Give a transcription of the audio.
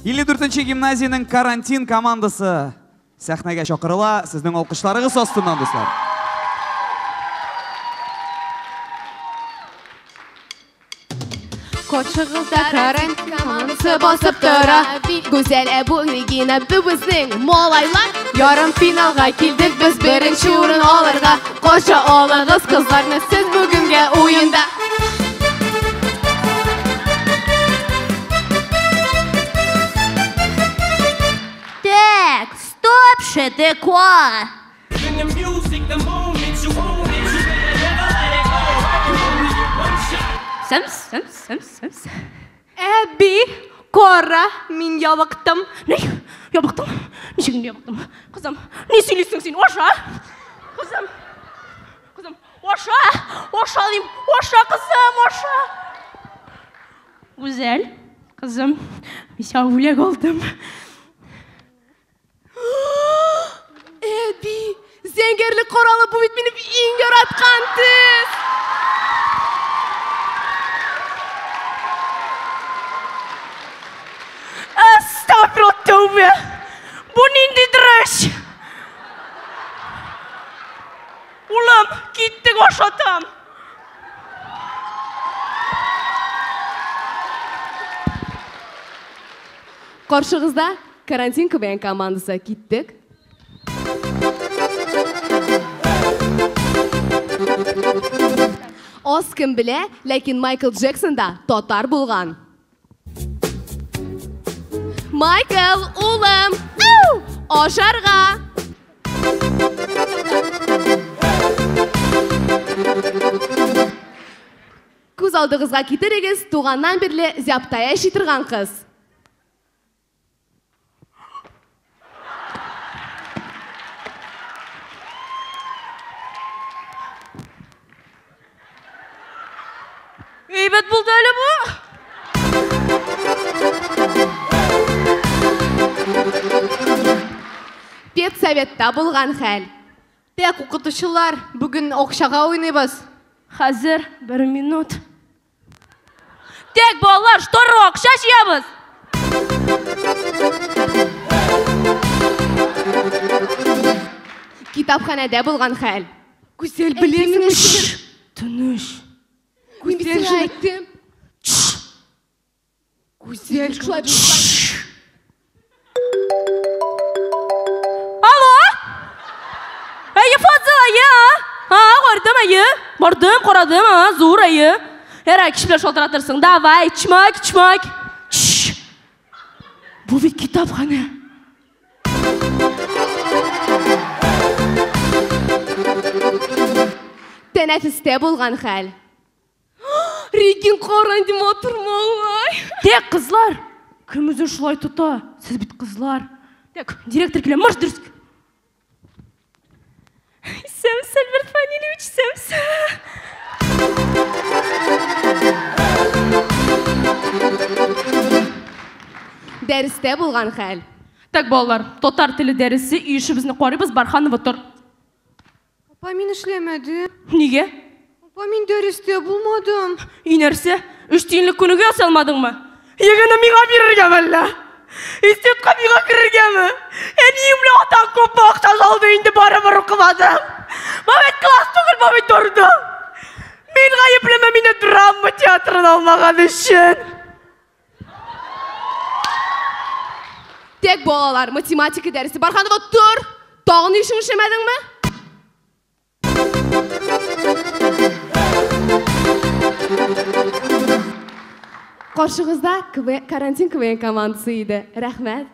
54-нче гимназиянең карантин командасы сәхнәгә чакырыла. Сезнең алкышларыгыз астыннан, дуслар. Каршыгызда карантин командасы басып тора. Гүзәл Әбу Регина безнең малайлар. Ярым финалга килдек без беренче урын алырга. Каршы алыгыз кызларны сез бүгенге уенда. Так, стоп, ШТК. Сәмс, сәмс, сәмс, сәмс. Әби, кара, мин ябыктым. Ни? Ябыктым? Ничек инде ябыктым? Кызым, ни сөйлисең син? Аша! Кызым, кызым, аша! Аша дим, аша, кызым, аша! Гүзәл, кызым, мин сиңа бүләк алдым. Әби, зәңгәрле каралы бу бит минем иң яраткан төс. Әстәгъфирулла, тәүбә! Бу нинди трэш? Улым, киттек ашатам. Каршыгызда карантин КВН командасы. Киттек. Аз кем белә, ләкин Майкл Джексон да татар булган. Майкл, улым, ау, ашарга! Күз алдыгызга китерегез, туганнан бирле зяпта яши торган кыз. Әйбәт булды әле бу. Педсоветта булган хәл. Так, укытучылар, бүген акчага уйныйбыз. Хәзер бер минут. Так, балалар, шторы акча җыябыз. Китапханәдә булган хәл. Гүзәл, беләсеңме? Тыныч. Мин бит сиңа әйттем. Гүзәл, Шулай булган. Алло? Әйе, Фазыл, әйе, а? А, бардым, әйе. Бардым, карадым, а, зур, әйе. Ярай, кич белән шалтыратырсың. Давай, чмак, чмак. Чш. Бу бит китапханә. Тәнәфестә булган хәл. Регин, кара инде матур малай. Тек, кызлар, кем үзен шулай тота? Сез бит кызлар. Так, директор килә, марш дөрес. Сәмс, Альберт Фанилевич, сәмс. Дәрестә булган хәл. Так, балалар, татар теле дәресе, өй эшебезне карыйбыз, Барханова тор. Апа, мин эшләмәдем. Нигә? Апа, мин дәрестә булмадым. И нәрсә? Өч тиенлек күнегү ясый алмадыңмы? Егене миңа бирергәме әллә? Институтка миңа керергәме? Әнием белән атаң күпме акча салды инде, барыбер укымадым. Бу бит класс түгел, бу бит торды. Мин гаеплеме мине драма театрына алмаган өчен? Тек балалар, математика дәресе. Барханова, тор! Тагын ишең эшләмәдеңме? Каршыгызда карантин КВН командасы иде. Рәхмәт.